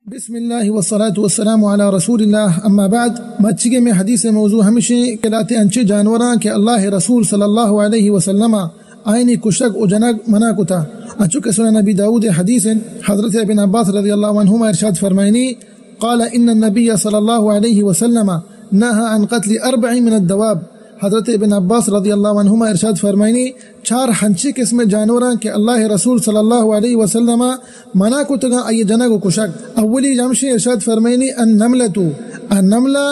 بسم اللہ والصلاة والسلام علی رسول اللہ، اما بعد۔ مرچیگیں مئے حدیث ءِ موضوع ہمیش اِنت کہ لہتے انچیں جانوراں کہ اللہ ءِ رسول صلی اللہ علیہ وسلم ءَ آیانی کشگ و جنگ منع کتا، انچو کہ سنن ابی داؤد ءِ حدیث اِنت، حضرت ابن عباس رضی اللہ عنہما ارشاد فرمائنی، قال ان النبی صلی اللہ علیہ وسلم نهى عن قتل اربع من الدواب۔ حضرت ابن عباس رضی اللہ عنہما ارشاد فرمائنی، چار ہنچیں قسم جانوراں کہ اللہ ءِ رسول صلی اللہ علیہ وسلم ءَ منع کتگاں آئی جنگ و کشگ۔ اولی ہمشیں، ارشاد فرمائنی، النملۃ، النملہ،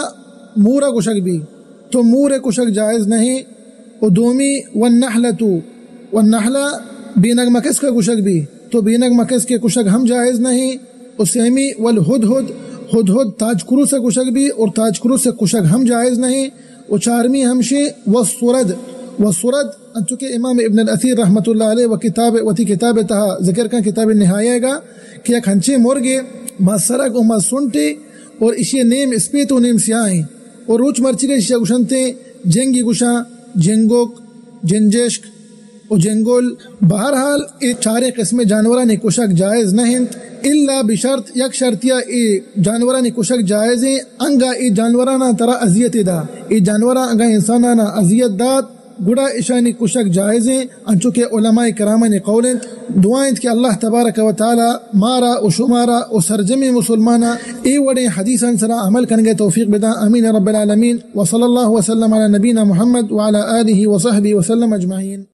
مور ءَ کشگ بی، تو مور ءِ کشگ جائز نہیں۔ و دومی، والنحلۃ، والنحلہ، بینگ مکسک ءَ کشگ بی، تو بینگ مکسک ءِ کشگ ہم جائز نہیں۔ و سیمی، والہدہد، ہدہد تاج کروس ءَ کشگ بی اور تاج کروس ءِ کشگ ہم جائز نہیں۔ و چارمی ہمشیں، والصرد، والصرد، انچو کہ امام ابن الاثیر رحمۃ اللہ علیہ و کتاب، وتی کتاب ءِ تہا ذکر کن، کتاب نہایہ ءَ گا، کہ یک ہنچیں مرگے ماں سرگ و ماں سنٹے اور اشی نیم اسپیت و نیم سیاہیں اور روچ مرچیگ ءَ اشی گوشنتے جنگی گوشاں، جنگک، جنجشک و جنگل۔ بہرحال اے چاریں قسم جانورانی کشگ جائز نہ انت، الا بشرط، یک شرطیا اے جانورانی کشگ جائز ہیں، انگا اے جانورانا ترا اذیت دا، اے جانوراں انگا انسانانا اذیت دات، گڑا اشانی کشگ جائز ہیں، انچو کہ علماء کرامانی قول انت۔ دعا انت کہ اللہ تبارک و تعالی مارا و شمارا و سرجمیں مسلمانا اے وڑیں حدیثان سرا عمل کنگے توفیق بدا۔ آمین رب العالمین۔ وصلی اللہ وسلم علی نبینا محمد وعلی آلہ وصحبہ وسلم اجمعین۔